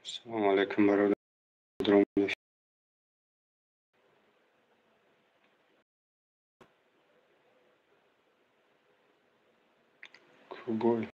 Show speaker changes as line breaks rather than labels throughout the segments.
Салом алейкум, бародарон. Кубой.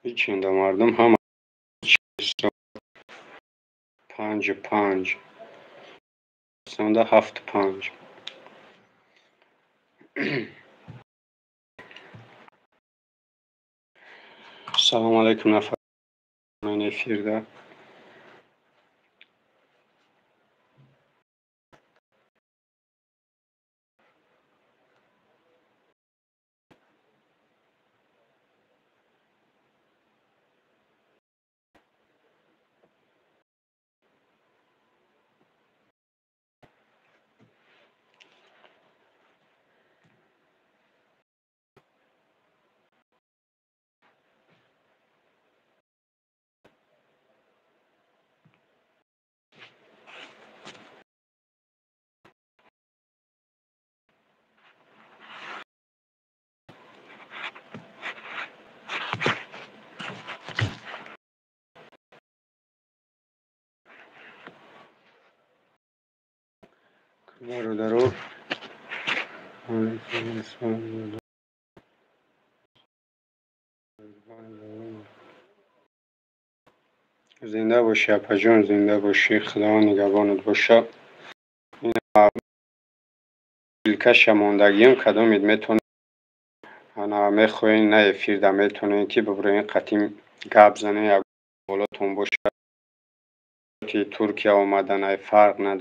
Ичинда мардум ҳама 5:05, сонда 7:05. Салом алейкум, нафар эфирда. Бародаро, зинда бошӣ, апаҷон, зинда бошӣ, Худованд нигаҳбонат боша. Дилкаша мондагиам, кадомед метавонед, ана мехоҳед, на эфирда метавонед, ки бибироен, қатъи гап занед, як болотон боша, Туркия омадан ай фарқ надорад.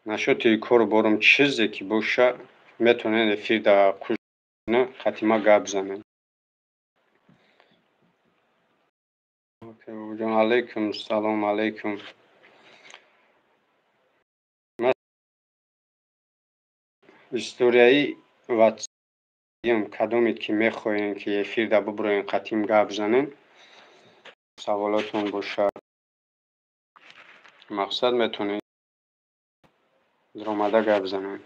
Нашоти кору борум чизе ки боша, метавонед эфирда қушна қатъима гап занед. Алейкум салом, алейкум. Историяи ватсим, кадомед ки мехоҳем, ки эфирда бибироен, қатъим гап занед, саволотон боша, мақсад метавонед омада гап занед.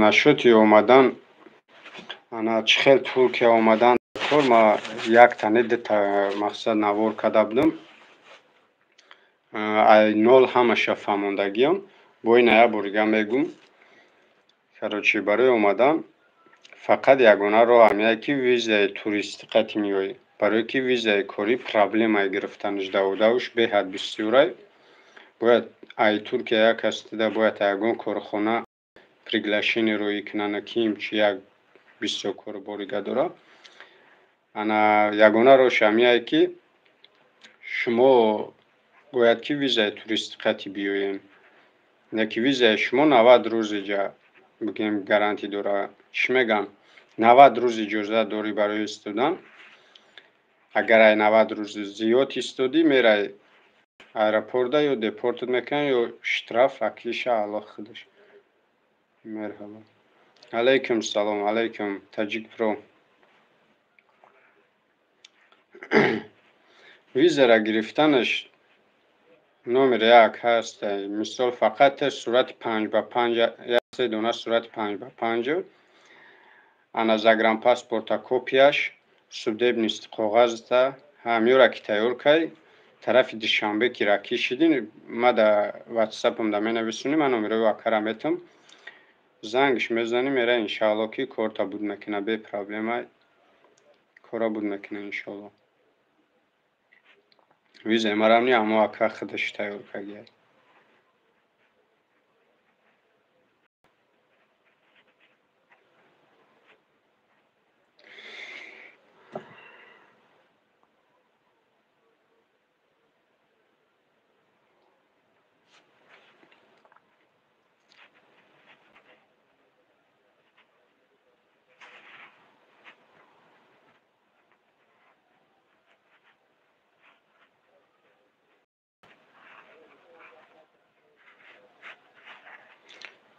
Нашоти омадан, ана чӣ хел Туркия омадан кор, ма якта не дута мақсад навор карда будам. Ай нол ҳамаша фаҳмондагиам. Бо ина як бор дига мегӯм. Короче, барои омадан фақат ягона роҳ ҳамяе ки визаи туристӣ қатъи меоӣ. Барое ки визаи корӣ проблемае гирифтанаш даводавш беҳад бисёрай. Бояд ай Туркия як кас дида, бояд ягон корхона приглашение роӣ кунанд, ки имчи як бисёр кору борига дора. Ана ягона роҳш ҳамяе ки шумо бояд ки визаи туристӣ қатъи биёем. Не ки визаи шумо 90 рӯз иҷа бигем гарантӣ дора. Чӣ мегӯям? 90 рӯз иҷозат дорӣ барои истодан. Агар ай 90 рӯз зиёд истодӣ, мерай аэропорта ё депортат мекунанд, ё штраф, акиша Аллоҳ худаш. Мерҳабо. Алайкум салом, алайкум Таҷик Про. Визара гирифтанаш номер як ҳаст. Мисол фақат сурати 5 ба 5, як се дона сурати 5 ба 5, ана загранпаспорта копияш, судебный коғазта ҳамёра ки тайёр кай, тарафи Душанбе ки ракӣ шидин, ма да ватсапам да менависонӣ, ман номерои акара метам, зангш мезанӣ, мера иншаалло ки корта буд мекуна, бе проблема кора буд мекуна иншоалло. Визаи марам ни ҳамо ака худаш тайёр кардия.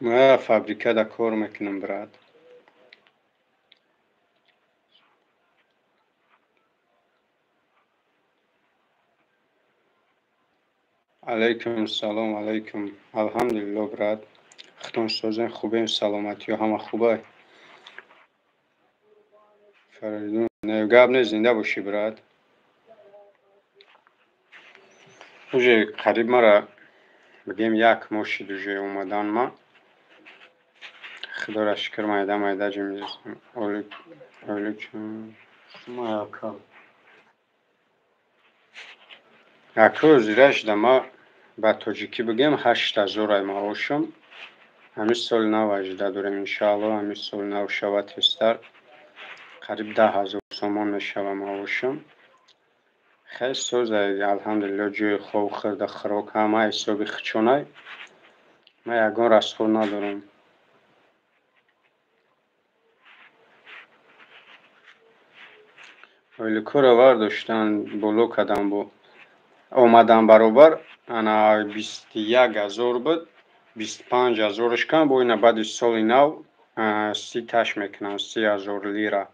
Ма фабрикада кор мекунам, брат. Алайкум салом, алайкум. Алҳамдулилло, брат. Худтон созен, хубем, саломатиё ҳама хубай. Фаридун, не гап не, зинда бошӣ, брат. Уже қариб мара бигем як моҳ шид уже омадан ма. Худоро шукр, майда майда ҷимизм. Ойлик ака. Ака зира шуда ма ба тоҷикӣ бигем 8000 ай маошам. Ҳамин соли нав ажда дорем иншаалло, ҳамин соли нав шава тезтар. Қариб 10 000 сомон мешава маошам. Хеле созай, алҳамдулилло, ҷои хоб, хӯрда, хӯрок ҳама ҳисоби хичонай. Ман ягон расход надорам. Ойликҳоро вардоштан, боло кардан, бо омадан баробар, ана 21 000 буд, 25 000-ш кан, бо ина баъди соли нав 30 таш мекунанд, 30 000 лира.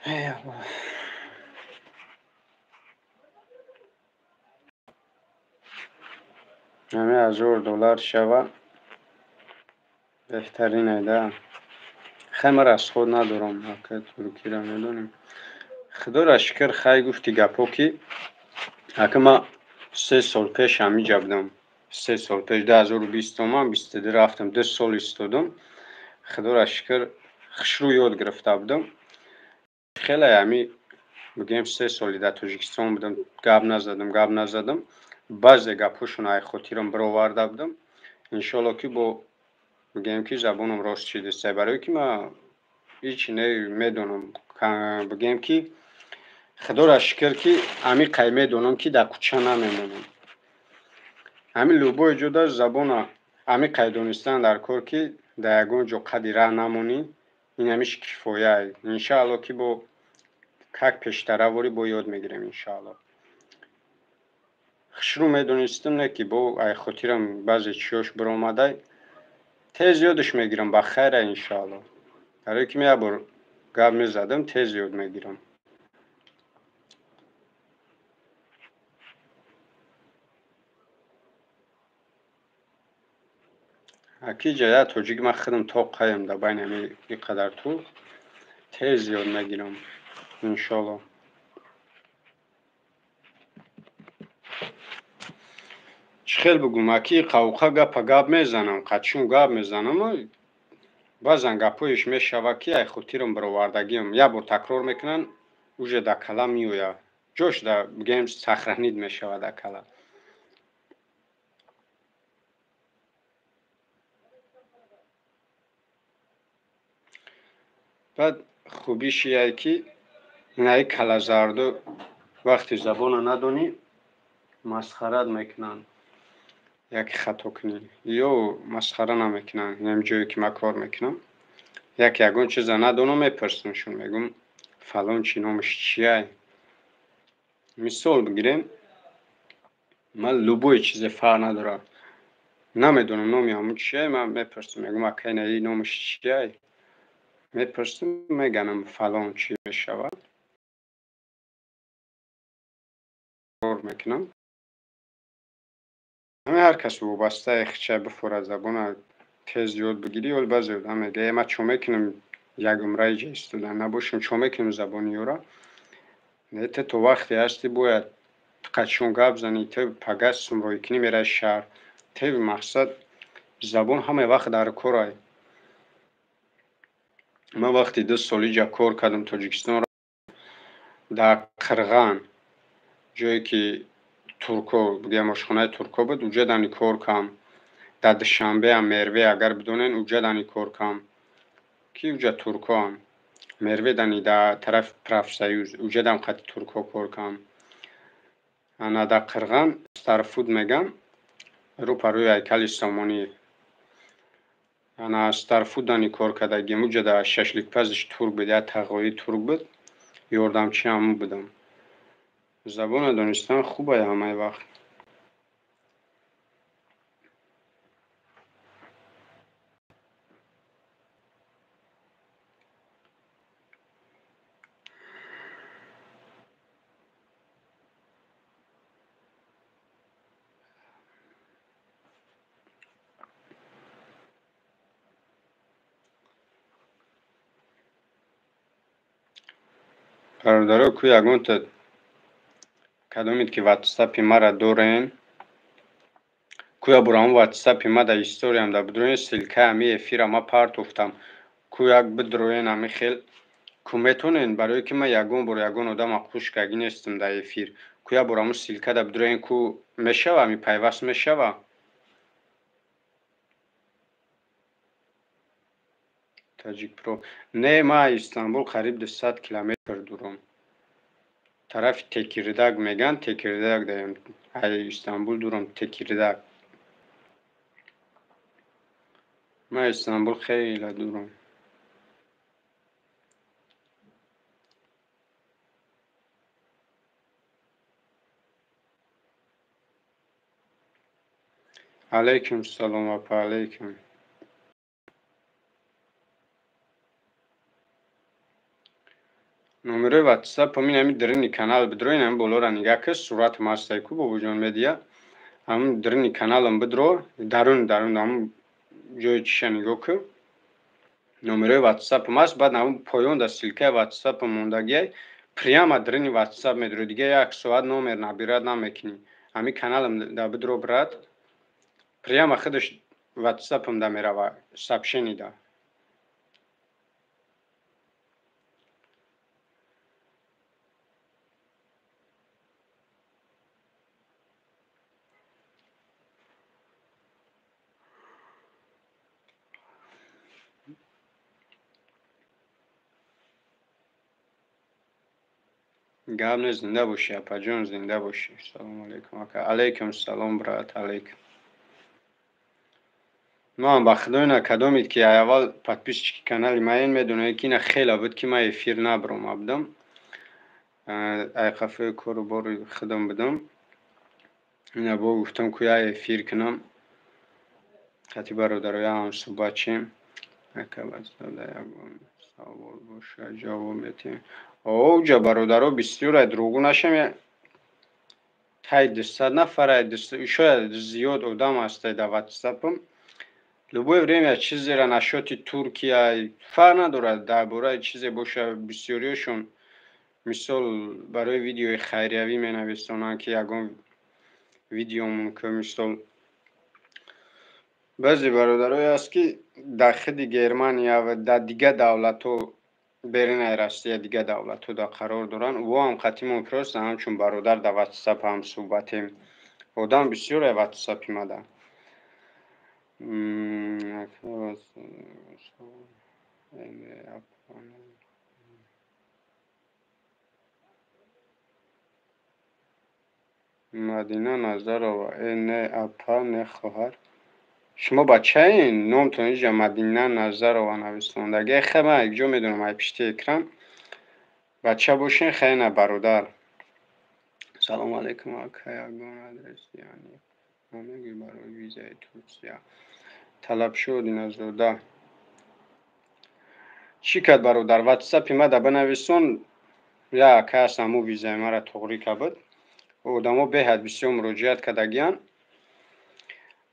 Эй Аллоҳ. Ҳамин 1000 доллар шава беҳтарин айда. Хай, ман расход надорам, ака туркиро медонем. Худоро шукр, хай гуфти гапҳо ки ака ман 3 сол пеш ҳамиҷа будам. 3 сол пеш 2020 омам, 22 рафтам, 2 сол истодам. Худоро шукр, хушрӯ ёд гирифта будам. Хеле ҳами бигем 3 соли дар Тоҷикистон будам, гап назадам, гап назадам. Баъзе гапҳошон ай хотирам бироварда будам. Иншоалло ки бо бигем ки забонам рост шидиста, барое ки ман ҳеҷ не медонам. Бигем ки Худоро шукр ки амиқай медонам ки дар кӯча намемонам. Ҳамин любой ҷода забона амиқай донистан дар кор ки дар ягон ҷо қадри раҳ намонӣ, ин ҳамиш кифояй. Иншаалло ки бо как пештара ворӣ бо ёд мегирем иншаалло. Хушрӯ медонистам, не ки бо ай хотирам баъзе чиёш биромадай, тез ёдаш мегирам, ба хайра иншаалло. Барое ки ман як бор гап мезадам, тез ёд мегирам. Аки ҷая тоҷик ман худам тоқаем дар байни ҳамин иқадар турк тез ёд мегирам иншоалло. Чӣ хел бигӯм, аки қавқа гапа гап мезанам, қачун гап мезанам, баъзан гапҳоеш мешавад, ки ай хотирам баровардагиам як бор такрор мекунанд, уже дар кала меояд, ҷош да бигӯем сохранить мешавад дар кала. Баъд хубиш ие ки инаи калазарду вақти забона надонӣ масхарат мекунанд, яке хато кунӣ ё масхара намекунанд. Инам ҷое ки ман кор мекунам, яке ягон чиза надонам, мепурсамшон, мегӯм фалон чи номаш чияй. Мисол бигирем, ман любое чизе фарқ надорад, намедонам номи ҳамун чияй, ман мепурсам, мегӯм ака инаи номаш чияй, мепурсам, меганам фалон чи мешавад, кор мекунам. Ҳамин ҳар кас вобастаи хича бифорад забона тез ёд бигирӣ. Ё баъзе одам мега, ман чо мекунам, як умра иҷа истода набошам, чо мекунам забони ёра. Не, ту то вақте ҳастӣ бояд қачон гап занӣ, ту пага сумроӣ кунӣ мераи шаҳр, ту мақсад забон ҳамаи вақт дар корай. Ман вақти 2 сол иҷа кор кардам Тоҷикистонро, дар Қирған, ҷое ки турко бигӯям ошхонаи турко буд, уҷа дани кор кам. Дар Душанбеам Мерве, агар бидонен, уҷа дани кор кам, ки уҷа туркоам. Мерве дани дар тарафи профсоюз, уҷа дам қати турко кор кам. Ана дар Қирған Старфуд мегам, рӯ парӯи ҳайкали Сомонӣ. Ана Старфуд дани кор кардагим, уҷа дар шашликпазиш турк буд, як тағои турк буд, ёрдамчи ҳамун будам. Забона донистан хубае ҳамаи вақт. Бародаро, ку ягонта кадомед ки ватсапи мара дорен, куя бурам ватсапи ма да историям да бидроен, ссилкаи ҳами эфира ма партофтам, ку як бидроен ҳами хел ку метонен, барое ки ман ягон бор ягон одама хушкагӣ нестам дар эфир. Куя бураму ссилка да бидроен, ку мешава ҳами пайваст мешава. Таҷикпро не, ман Истанбул қариб 200 километр дурам. Тарафи Текирдаг меган, Текирдаг даем. Ай Истанбул дурам, Текирдаг. Ман Истанбул хеле дурам. Алейкум салом апа, алейкум. Номерои ватсап ҳамин ҳами дарини канал бидроин, ҳамин болоро нигаҳ кар, суратам ҳастай ку бобоҷон медия. Ҳамин дарини каналам бидро, дарун дарун ҳамин ҷои чиша нигоҳ кар. Номерои ватсапам ҳаст, баъд ҳамин поён дар ссилкаи ватсапам мондагиай, прямо дарини ватсап медиро, дига як соат номер набират намекунӣ. Ҳамин каналам да бидро брат, прямо худаш ватсапам да мерава, сообщение да. Гап нест, зинда бошӣ апаҷон, зинда бошӣ. Салому алейкум ака. Алейкум салом брат, алейкум. Ман ба худо ина кадомед ки аввал подписчики канали маен медонед ки ина хеле буд ки ман эфир набаромада будам. Ай қафои кору бори худам будам. Ина бо гуфтам ку я эфир кунам. Қати бародароя ҳам суҳбат шем. Ака ватсап ягон савол боша ҷавоб метиҳем. Оҷа бародаро бисёр ай дурӯғгӯ нашам, тай 200 нафар, ай шояд зиёд одам ҳастай дар ватсапам. Любое время чизеро нашоти Туркия фарқ надорад, дар бораи чизе боша, бисёриёшон мисол барои видеои хайриявӣ менависонанд, ки ягон видеомон ки мисол баъзе бародарое аст, ки дар худи Германия ва дар дигар давлатҳо, берунаи Россия, дигар давлатҳо дар қарор доранд, воам қатимон просто ҳамчун бародар дар ватсап ҳамсӯҳбатем. Одам бисёре ватсапи мада. Мадина Назарова: э не апа, не хоҳар. Шумо бачаен? Номтон иҷа Мадина Назарова нависондаги. Хе, ман якҷо медонам, ай пишти экран бача бошен, хе на бародар. Салому алайкум, ака, ягон адрес яъне намегӯӣ барои визаи Турсия? Талабшо Диназода чӣ кард, бародар? Ватсапи мада бинависон, я ака аст, ҳамун визаи мара туғрӣ кабуд. Одамо беҳад бисёр муроҷиат кардагиянд.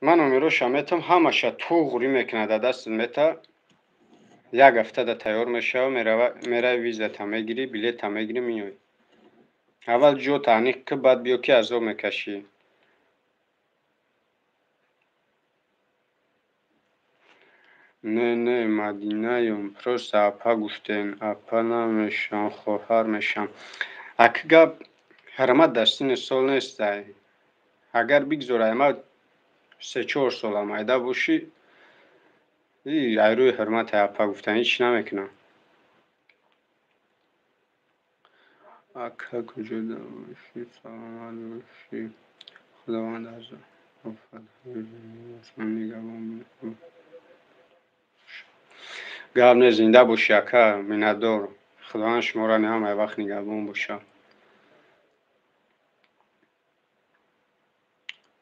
Ман номероша метам, ҳамаша туғрӣ мекунад, дар дастат мета, як ҳафтада тайёр мешава, мерави, визата мегирӣ, билета мегирӣ, меоӣ. Аввал ҷота аниқ ки, баъд биё, ки азоб мекашӣ. Не, не, Мадинаём, просто апа гуфтем, апа намешавам, хоҳар мешавам. Аки гап ҳурмат дар синни сол нестай. Агар бигзорай ма се-чор сола майда бошӣ, ай рӯи ҳурмати апа гуфтан ҳеҷ намекунам. Ака, куҷо бошӣ, саломат бошӣ. Худованд аз офатҳои замин нигаҳбон. Гап не, зинда бошӣ, ака, миннатдор. Худованд шуморо ҳамаи вақт нигаҳбон бошад.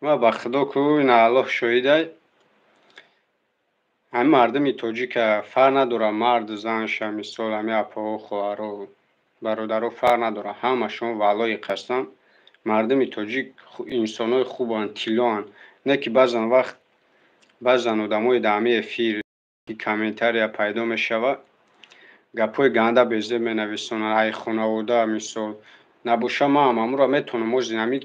Ма ба худо ку, ина Аллоҳ шоҳидай, ҳамин мардуми тоҷика фарқ надорад, марду занша, мисол ҳамин апаҳо, хоҳаро, бародаро, фарқ надорад, ҳамашон валлоҳи қасам, мардуми тоҷик инсонои хубанд, тиллоанд. Не ки баъзан вақт баъзан одамои дар ҳамин эфир комментария пайдо мешавад, гапҳои ганда безеб менависонанд, ай хонавода мисол набоша, ман ҳам ҳамуро метавонам ози ҳамин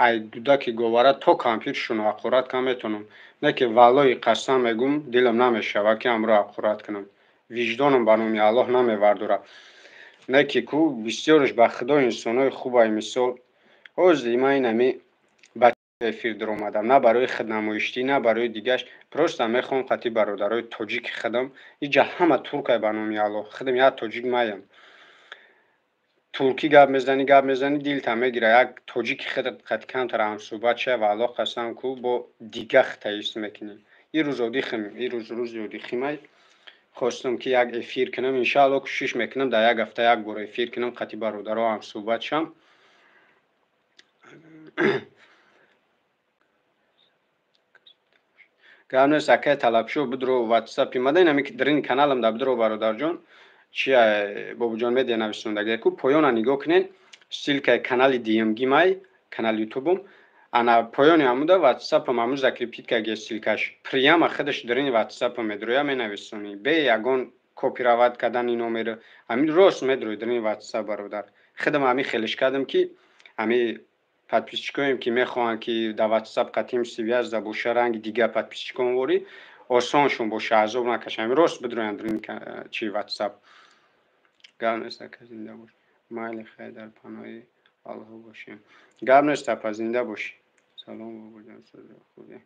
ай дудаки говара то кампиршонро ҳақорат кунам метавонам. Не ки валлоҳи қасам мегӯм, дилам намешавад, ки ҳамуро ҳақорат кунам. Виҷдоном ба номи Аллоҳ намевардорад. Не ки ку бисёрш ба худо инсонои хубай, мисол ҳозир ман ин ҳами ба эфир даромадам на барои худнамоиштӣ, на барои дигаш, просто мехоҳам қати бародарои тоҷики худам. Иҷа ҳама туркай, ба номи Аллоҳ, худам як тоҷик маям. Туркӣ гап мезанӣ, гап мезанӣ, дилта мегира. Як тоҷики худат қати камтар ҳамсӯҳбат шава, ва Аллоҳ қасам ку, бо дига хита ҳис мекунӣ. Ин рӯз одихим, ин рӯз рӯзи одихимай, хостам ки як эфир кунам. Иншаалло, кӯшиш мекунам дар як ҳафта як бор эфир кунам, қати бародаро ҳамсӯҳбат шам. Гап нест, акай Талабшо, бидро ватсапи мада, ин ҳами дрини каналам да бидро, бародарҷон. Чи Бобуҷон Медиа нависондагия ку, поёна нигоҳ кунед, ссылкаи канали дмг май, канали ютубум, ана поёни ҳамуда ватсапам ҳаму закрепить кагия, ссылкаш прямо худаш дрини ватсапам медроя, менависонӣ бе ягон копировать кардани номер, ҳамин рост медрои дрини ватсап, бародар. Худам ҳамин хелиш кардам, ки ҳами подписчикоем, ки мехоҳанд, ки дар ватсап қатим связь да боша, ранги дигар подписчикон ворӣ осоншон боша, азоб накашанд, ҳамин рост бидроянд дрини чи ватсап. Гап нест, ака, зинда бош. Майли, хайр, дар паноҳи Аллоҳ бошем. Гап нест, апа, зинда бошӣ. Салом, бобоҷон, сӯзи хубе?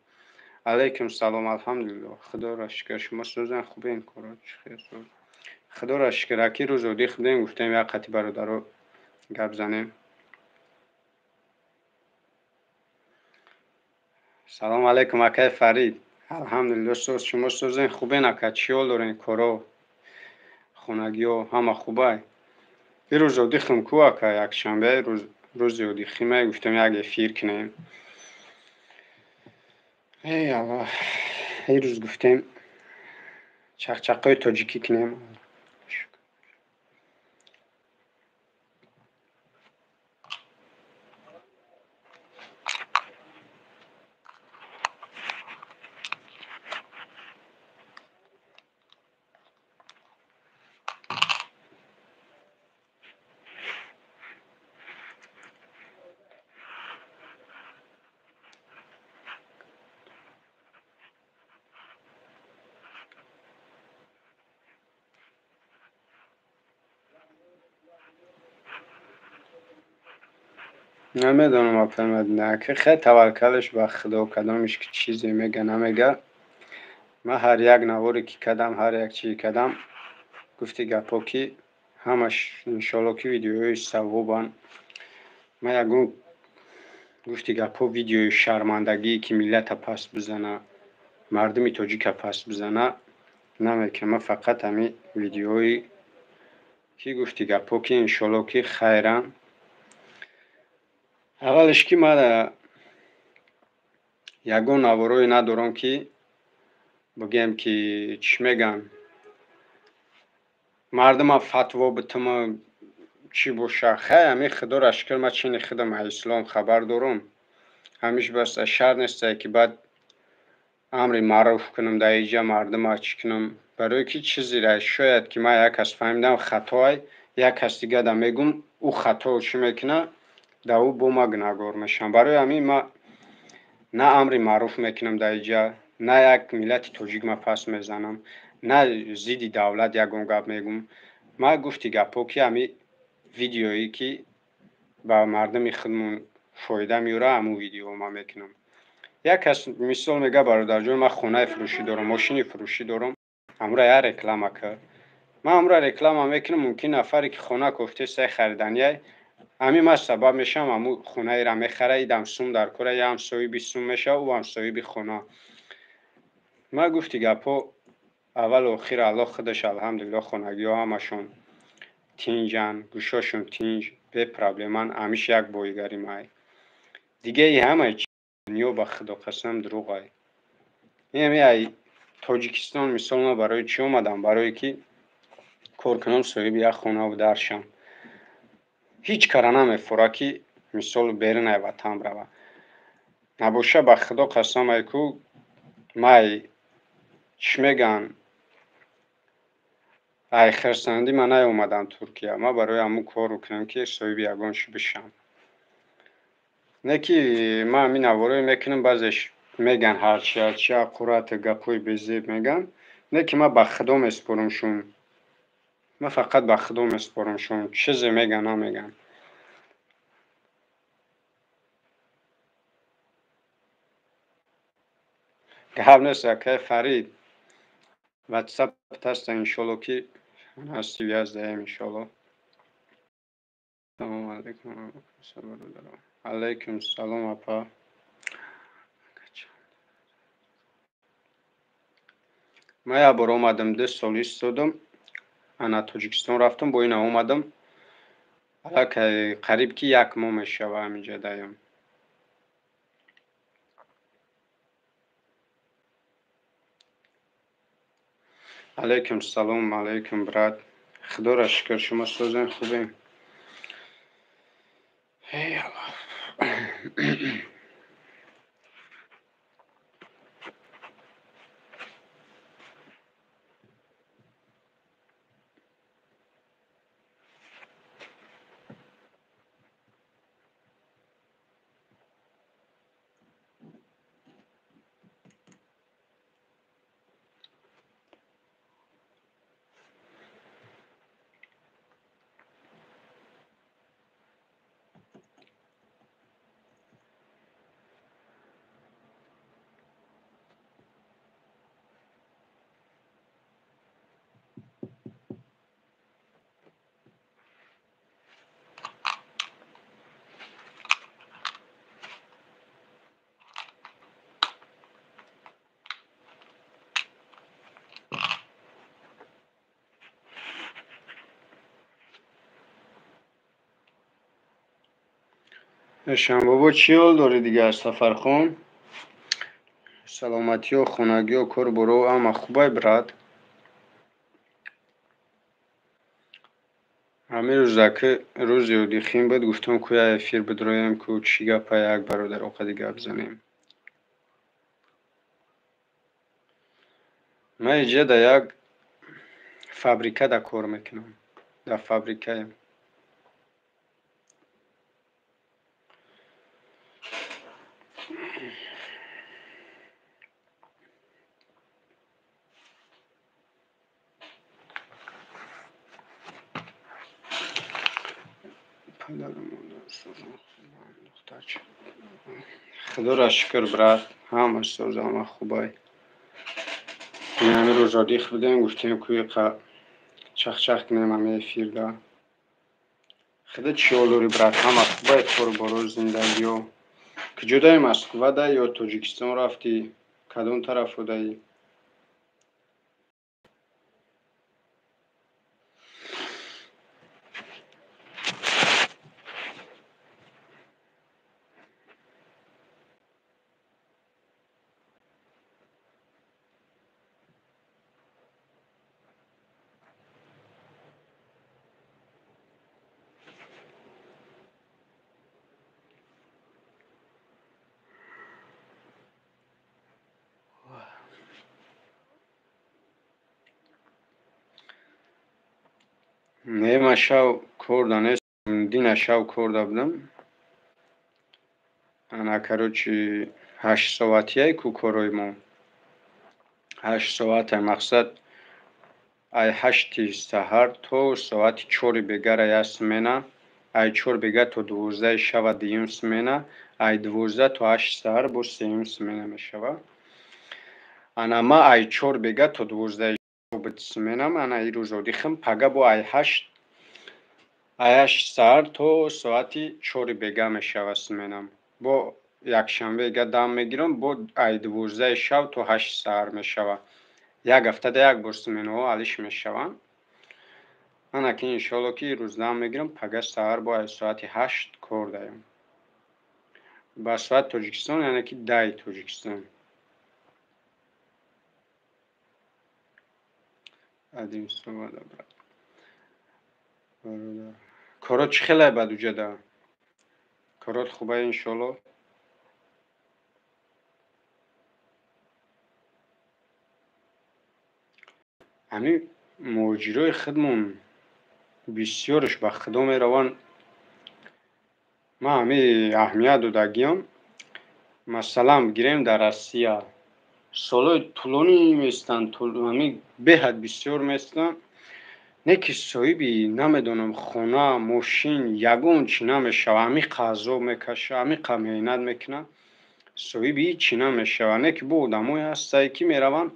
Алайкум салом, алҳамдулилло, худоро шукр. Шумо сӯзан хубен? Коро чӣ хел, соз? Худоро шукр, аки рӯз одих будем, гуфтем як қати бародаро гап занем. Салому алайкум, акай Фарид. Алҳамдулилло, соз. Шумо сӯзен, хубен, ака? Чӣ ҳол дорен? Коро, хонагиҳо ҳама хубай? Ирӯз одихм ку, ака, якшанбе, рӯзи одихимай, гуфтем як эфир кунем. Эй Аллоҳ, ирӯз гуфтем чақчақҳои тоҷикӣ кунем. Намедонам апай Мадина, ки хай таваккалаш ба Худо, кадомиш ки чизе мега намега. Ман ҳар як наворе ки кардам, ҳар як чизе кардам, гуфти гапҳо ки ҳамаш иншоалло ки видеоҳои савобанд. Ман ягон гуфти гапҳо видеои шармандагие ки миллата паст бизана, мардуми тоҷика паст бизана намекунам. Ман фақат ҳамин видеоҳое ки гуфти гапҳо ки иншоалло ки хайранд. Аввалеш ки ман ягон наворое надорам ки бигӯем ки чӣ мегӯянд, мардума фатво битима чӣ боша. Хай ҳамин Худоро шукр, ман чини худам аз ислом хабар дорам. Ҳамиш бас шарт нестае ки баъд амри маъруф кунам дар инҷа мардума чӣ кунам. Барое ки чизеро шояд ки ман як кас фаҳмидам хатоай, як кас дига да мегӯм, ӯ хато чӣ мекунад, дар ӯ бо ман гунаҳгор мешавам. Барои ҳамин ман на амри маъруф мекунам дар инҷа, на як миллати тоҷик ман паст мезанам, на зидди давлат ягон гап мегӯм. Ман гуфти гапҳо ки ҳамин видеое ки ба мардуми худмон фоида меорад, ҳамун видеоро ман мекунам. Як кас мисол мега: бародарҷон, ман хонаи фурӯшӣ дорам, мошини фурӯшӣ дорам, ҳамура як реклама кар. Ман ҳамура реклама мекунам, мумкин нафаре ки хона кофтестай хариданиай, ҳамин ман сабаб мешавам ҳамун хонаеро мехара, идам сум дар кора, ям соҳиби сум мешава, ӯ ҳам соҳиби хона. Ман гуфти гапҳо аввалу охир Аллоҳ худаш алҳамдулиллоҳ хонагиҳо ҳамашон тинҷанд, гӯшошон тинҷ, бепроблеманд, ҳамиш як боигари май. Дигаи ҳамаи дунё ба Худо қасам дурӯғай. Ин ҳами ай Тоҷикистон мисол ман барои чӣ омадам? Барое ки кор кунам, соҳиби як хонаву дар шам. Ҳеҷ кара намефора ки мисол берун ай ватан рава. Набоша ба Худо қасам ай ку май чӣ мегӯянд, ай хирсандӣ ман наомадам Туркия. Ман барои ҳамун корро кунам ки соҳиби ягон чӣ бишам. Не ки ман ҳамин наворое мекунам, баъзеш мегӯянд ҳарчи ҳарчи аққурат гапҳои безеб мегӯянд. Не ки ман ба Худо месупорам-шон. Ман фақат ба Худо месупорам-шон. Чизе мегӯянд намегӯянд. Гап нест акай Фарид. Ватсап ҳаста иншоалло ки ҳасти яздаем иншоалло. Салому алайкум бародарон. Алайкум салом апа. Ман як бор омадам, 2 сол истодам, ана Тоҷикистон рафтам, бо ина омадам. Аллакай қариб ки як моҳ мешава ҳаминҷа даём. Алайкум салом, алайкум брат. Худоро шукр, шумо созем, хубем. Эй Аллоҳ. Шанбобо чӣ ҳол дорӣ дигар Сафархон? Саломатиё, хонагиё, кор боро ҳама хубай брат? Ҳамин рӯза ки рӯзи одихин буд, гуфтам ку як эфир бидроем, ку чӣ гапа як бародар оқади гап занем. Ман инҷа дар як фабрика да кор мекунам. Дар фабрикаем. Падару модар созам, духтарча. Худоро шукр, брат, ҳама соз, ҳама хубай. Ҳамин рӯз одих будем, гуфтем кӯиқа чахчах кунем ҳами эфирда. Худо чӣ ҳол дорӣ, брат? Ҳама хубай, кору боро, зиндагиё? Куҷо даи, Москва даи ё Тоҷикистон рафтӣ? Кадом тарафо даӣ? Не, ман шав кор да нестам, дина шав кор да будам. Ана, короче, 8 соатияй ку корои мо. 8 соата, мақсад, ай 8-и саҳар то соати 4-и бегара як смена, ай 4 бега то 12-и шава дуюм смена, ай 12 то 8 саҳар боз сеюм смена мешавад. Ана, ман ай 4 бега то 12-и буд сменам. Ана, ирӯз одихам, пага бо ай 8 саҳар то соати 4-и бега мешавад сменам. Бо якшанбега дам мегирам, бо ай 12-и шав то 8 саҳар мешавад. Як ҳафтада як бор сменаҳо алиш мешаванд. Ана ки, иншоалло, ки ирӯз дам мегирам, пага саҳар бо ай соати 8 кор даем. Ба соати Тоҷикистон, яъне ки 10-и Тоҷикистон. Одинцово, брат. Бародар. Корот чӣ хелай бад уҷада? Корот хубай, иншоалло? Ҳамин муҳоҷирои худмон бисёрш ба Худо мераванд. Ман ҳамин аҳамият додагиам. Масалан, бигирем, дар Россия солҳои тӯлонӣ местанд, ҳамин беҳад бисёр местанд, не ки соҳиби, намедонам, хона, мошин, ягон чӣ намешавад. Ҳамиқа азоб мекаша, ҳамиқа меҳнат мекунад, соҳиби ҳичӣ намешавад. Не ки бо одамое ҳастае, ки мераванд,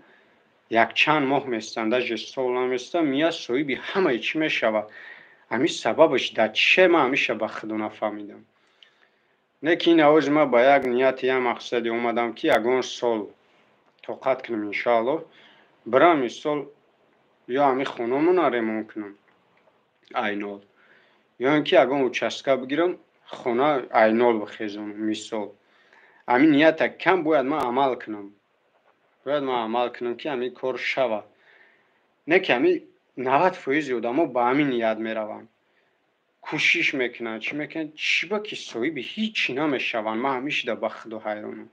якчанд моҳ местанд, даже сол наместанд, меяд, соҳиби ҳамаи чӣ мешавад. Ҳамин сабабаш дар чие, ман ҳамеша ба Худо нафаҳмидам. Не ки ин авози ман ба як нияти, як мақсаде омадам, ки ягон сол тоқат кунам, иншоалло, бирам, мисол, ё ҳамин хонамона ремонт кунам айнол, ё ин ки ягон участка бигирам, хона айнол бихезонам. Мисол, ҳамин нията кам бояд ман амал кунам, бояд ман амал кунам, ки ҳамин кор шавад. Не ки ҳамин 90 фоизи одамо ба ҳамин ният мераванд, кӯшиш мекунанд, чӣ мекунанд, чӣ ба ки соҳиби ҳичӣ намешаванд. Ман ҳамишида ба Худо ҳайронам.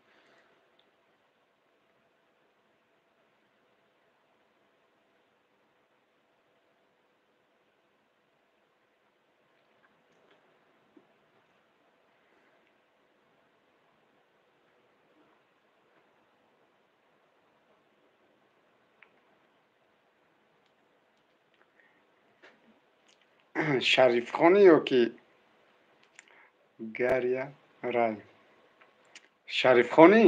Шарифхонӣ ё ки Гария Рай? Шарифхонӣ?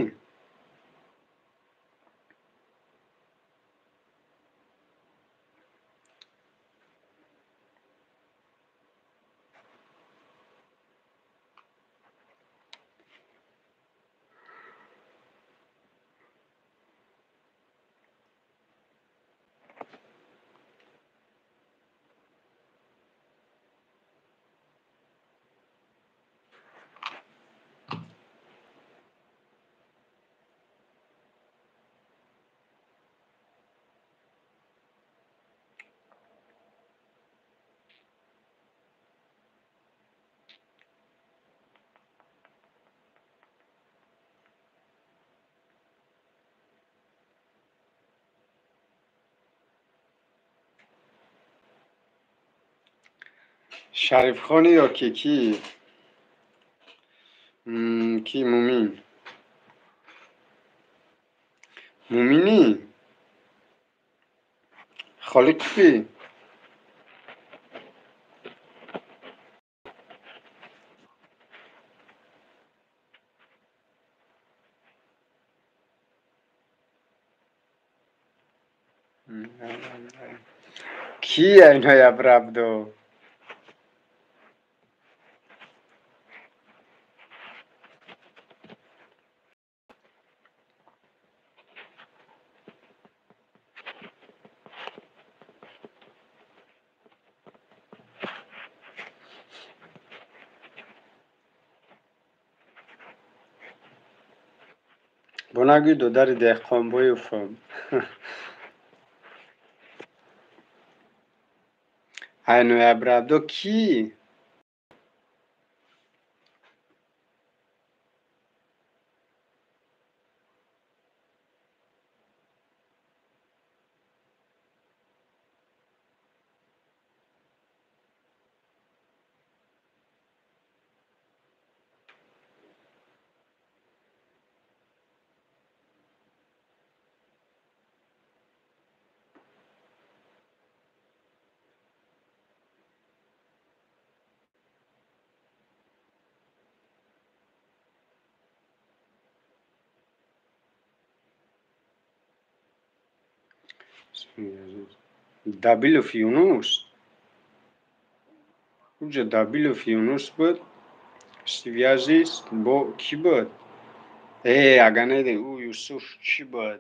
Шарифхонӣ ё ки ки ки Мумин, Муминӣ Холиқовӣ? Ки ай ноябр абдо? Бо нагӯй додари деҳқонбоевам. Ай ноябр абдо кӣ? Дабилов Юнус? Уҷа Дабилов Юнус буд, связист бо кӣ буд? Э, ага не, ӯ Юсуф чӣ буд?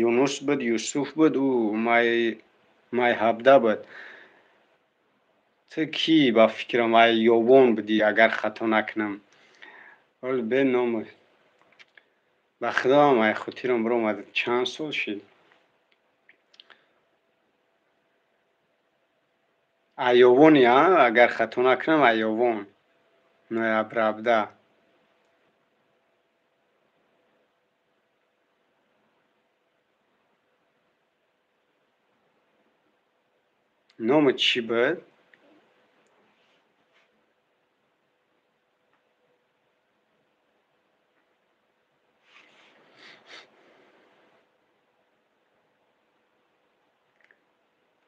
Юнус буд, Юсуф буд, ӯ май ҳабда буд. Ту кӣ ба фикрам ай Ёвон будӣ, агар хато накунам. Ҳол бе ном. Ба худоам ай хотирам биромад, чанд сол шид? Айёвони, а? Агар хато накунам, Айёвон. Ноябр абда. Номи чӣ буд?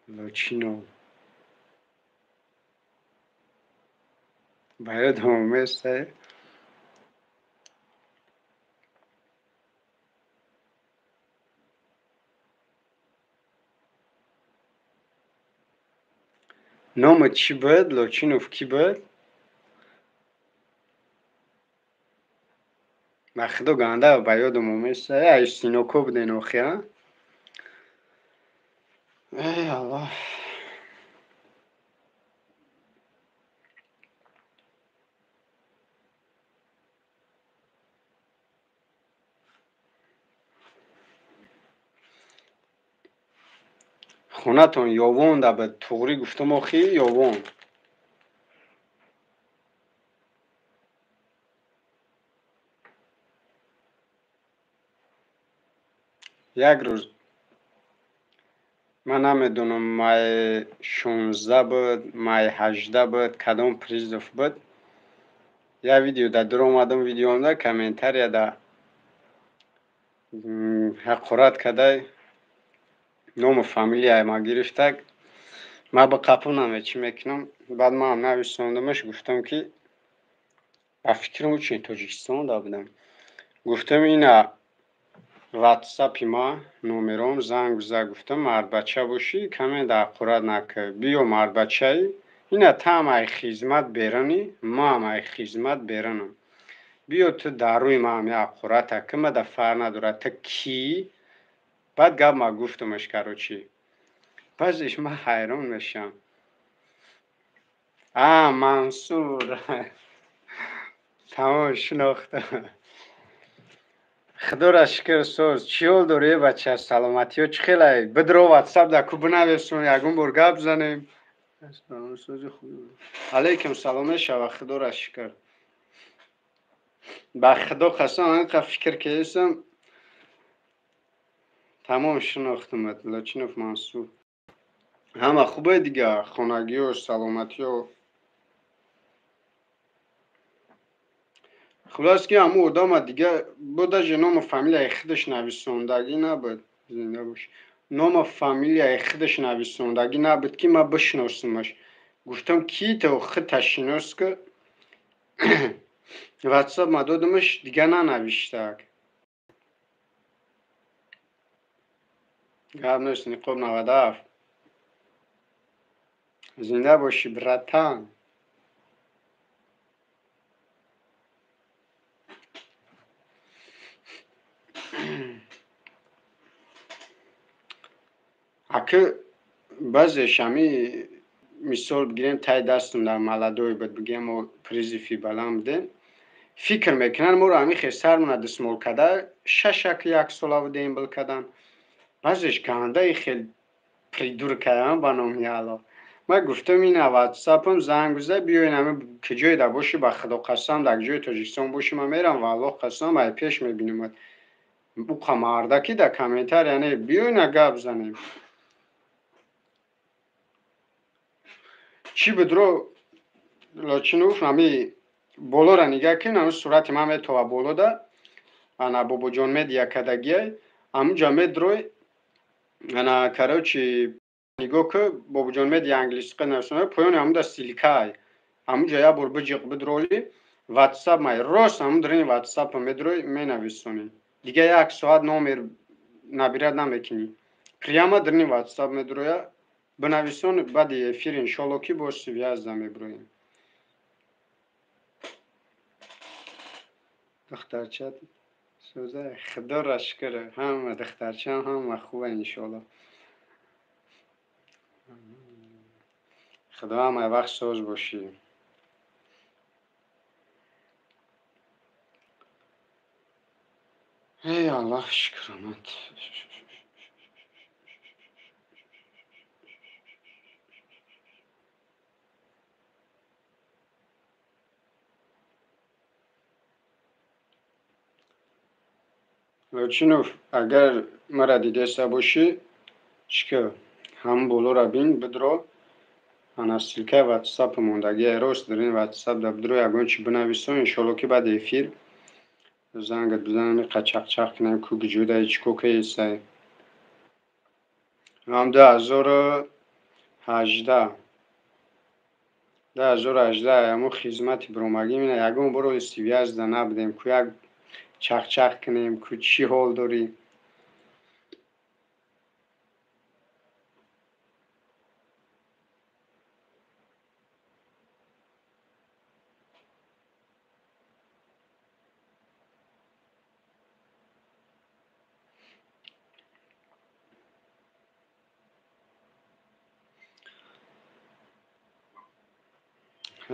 Лочинов. Ба ёдам оместа? Номи чӣ буд? Лочинов кӣ буд? Ба худо ганда ба ёдам оместа. Ай синоко буден охи, а? Эй Аллоҳ. Хонатон Ёвонда буд, туғрӣ гуфтам охи, Ёвон. Як рӯз ман намедонам май 16 буд, май 18 буд, кадом призов буд. Як видео да дуромадам, видеомда комментарияда ҳақорат кардай, ному фамилияи ма гирифтак. Ман ба қапу чӣ мекунам. Баъд манам нависондамаш, гуфтам ки ба фикрам учи Тоҷикистонда будам. Гуфтам ина ватсапи ма номером занг биза, гуфтам мардбача бошӣ, каме ҳақорат накар. Биё мардбачаи, ина таам ай хизмат берани, маам ай хизмат беранам. Биё ту дар рӯи маам ҳақората ки мада фарқ надорад, ту кӣ? Баъд гап ма гуфтамаш, короче. Баъзеш ман ҳайрон мешавам. А, Мансур. Тамом шинохтам. Худоро шукр соз. Чӣ ҳол дорӣ, бача? Саломатиё чӣ хелай? Бидро ватсап да ку бинависон, ягон бор гап занем. Алейкум салом мешава, худоро шукр. Ба худо қасам, инқа фикр кардам. Тамом шинохтамат, Лочинов Мансур. Ҳама хубе дига, хонагиё, саломатиё. Хулос ки ҳамун одама дига бо даже ному фамилияи худаш нависондагӣ набуд. Зинда бош. Ному фамилияи худаш нависондагӣ набуд ки ман бишиносамаш. Гуфтам ки ту худта шинос ки. Ватсап ма додамаш, дига нанавиштак. Гап нест, Ниқоб 97. Зинда бошӣ, братан. Аки баъзеш ҳами мисол бигирем, тай дастум дар маладой буд, бигем мо призыв и баланд будем, фикр мекунанд моро ҳамин хел сармона дистмол карда, шашак як сола будем бил кардан. Баъзеш гандаи хел придуркаям ба номи Аллоҳ. Ман гуфтам ина ватсапам занг биза, биёин ҳами ки ҷое да бошӣ, ба Худо қасам, дар ҷои Тоҷикистон бошӣ, ман мерам ва Аллоҳ қасам, ай пеш мебинамад. Уқа мардаки дар комментария не, биёина гап занем. Чӣ будро Лочинов, ҳами болора нигаҳ кун, ҳами сурати ман метова болода, ана Бобоҷон Медиа кадагиай, ҳамунҷа медрой, ана короче нигоҳ ку, Бобоҷон Медиа англисиқа нависона, поёни ҳамуда ссылка й, ҳамунҷа як бор биҷиқ бидроли, ватсап май рост ҳамун дрини ватсапа медрой, менависонӣ. Дига як соат номер набират намекунӣ. Прямо дрини ватсап медроя, бинависон, баъди эфир иншолло ки боз связь да меброем. Духтарча сӯза, Худоро шукр, ҳама духтарчаам ҳама хуба иншолло. Худо ҳамаи вақт соз бошӣ. Эй Аллоҳ шукронат. Лочинов, агар мара дидаста бошӣ, чӣ ки ҳамун болора бин, бидро, ана ссылка и ватсапи мондагия, рост дар ин ватсап да бидро, ягон чи бинависон, иншолло ки баъди эфир зангат бизанам, иқа чақчақ кунем, ку гиҷудаи чӣ ко кеесай. Ҳам 2018, 2018 ҳамун хизмати биромагӣ ина ягон бор оли связь да набудем, ку як чақчақ кунем, ку чӣ ҳол дорӣ.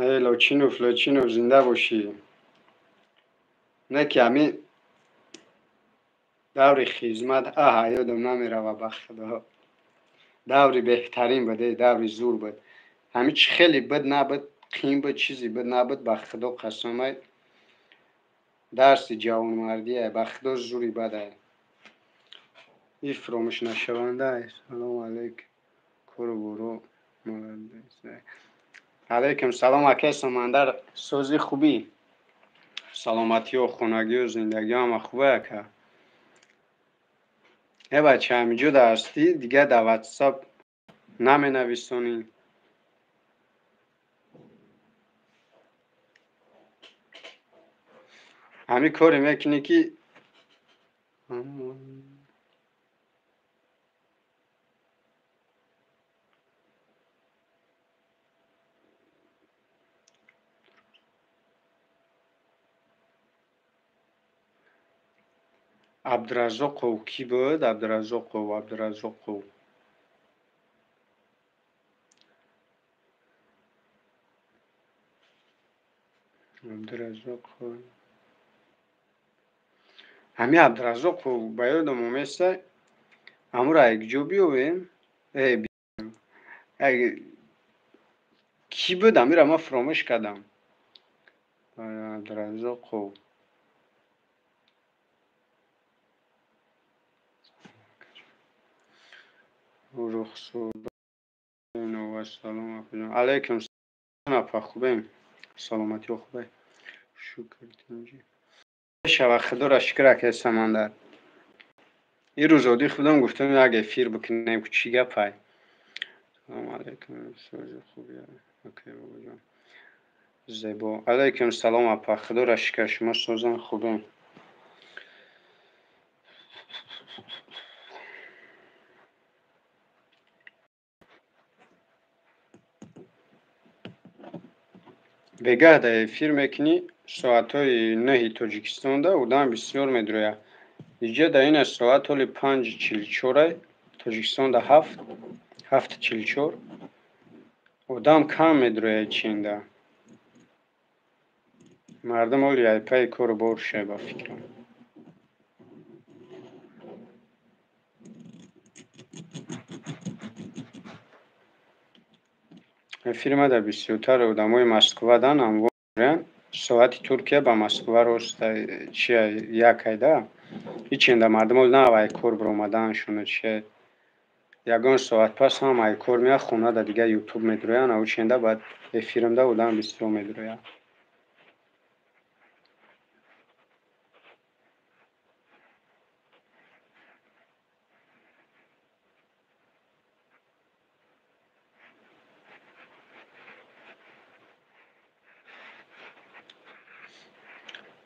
Эй Лочинов, Лочинов, зинда бошӣ. Не ки ҳами даври хизмат, аҳа, ёдам намерава, ба Худо. Даври беҳтарин буд, эй даври зур буд. Ҳами чӣ хеле буд набуд, қиин буд, чизе буд набуд, ба Худо қасамай, дарси ҷавонмардие, ба Худо зури бадай. И фуромӯш нашаванда. Салому алейкум. Кору боро молодец. Алейкум салом, акай Самандар, сози хубӣ? Саломатиё, хонагиё, зиндагиё ҳама хубе, ака? Э бача, ҳамиҷо да ҳастӣ, дига дар ватсап наменависонӣ. Ҳамин коре мекунӣ ки Абдураззоқов кӣ буд? Абдураззоқов, Абдураззоқов. Абдураззоқов. Ҳамин Абдураззоқов ба ёдам оместа, ҳамуро якҷо биёвем. Э, кӣ буд? Ҳамиро ман фуромӯш кардам. Абдураззоқов. Алейкум апа, хубем? Саломатиё хубе? Шукр, тинҷӣ. Шава, Худоро шукр, акай Самандар. Ин рӯз оддӣ худам гуфтам як эфир бикунем, ку чӣ гапай. Салому алейкум, сози хуби, акай Бобоҷон. Зебо. Алейкум салом апа, Худоро шукр, шумо созан хубем. Бегаҳ да эфир мекунӣ, соатҳои 9 Тоҷикистонда одам бисёр медрояд. Иҷа да ина соат ҳоли 5:44, Тоҷикистонда 7, 7:44. Одам кам медрояд чинда. Мардум ҳоли айпаи кору бор шай ба фикрам. Эфири ма дар бисёртар одамои Москвадан амворян. Соати Туркия ба Москва рост чия як айда. Ҳиченда мардум ҳол нав ай кор биромаданшону чия. Ягон соат пас ҳам ай кор меяд, хона да дига Ютуб медроянд, ав ченда баъд эфиримда одам бисёр медрояд.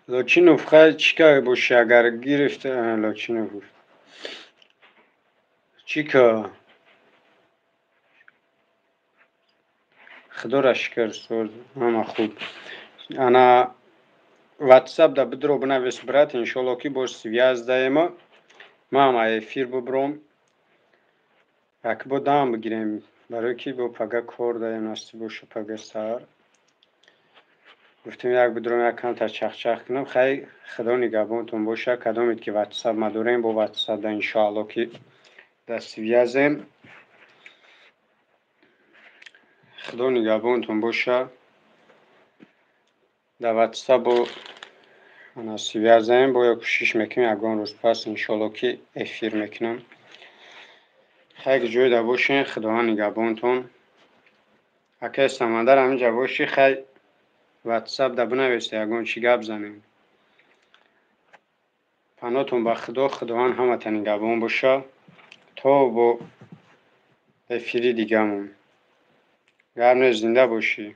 Лочинов хай чӣ кар боши, агар гирифт Лочинов гуфт. Чӣ кар? Худоро шукр, соз ҳама хуб. Ана WhatsApp да бидро бинавис, брат, иншолло ки боз связь даема. Ман ам эфир бибром. Як бо дам бигирем, барои ки бо пага кор даем, насиб боша пага саҳар. Гуфтем як бидром, як камтар чахчах кунам. Хай, Худо нигаҳбонтон боша. Кадомед ки WhatsApp ма дорем, бо WhatsApp да иншоалло ки дар связем. Худо нигаҳбонтон боша. Дар WhatsApp бо ана связем, бо я кӯшиш мекунем ягон рӯз пас иншоалло ки эфир мекунам. Хай, ҷойда бошен, Худованд нигаҳбонтон. Акай Самандар, ҳаминҷа бошӣ, хай WhatsApp да бинависе, ягон чӣ гап занем. Паноҳтон ба Худо, Худованд ҳамата нигаҳбон боша. То бо эфири дигамон. Гап нест, зинда бошӣ.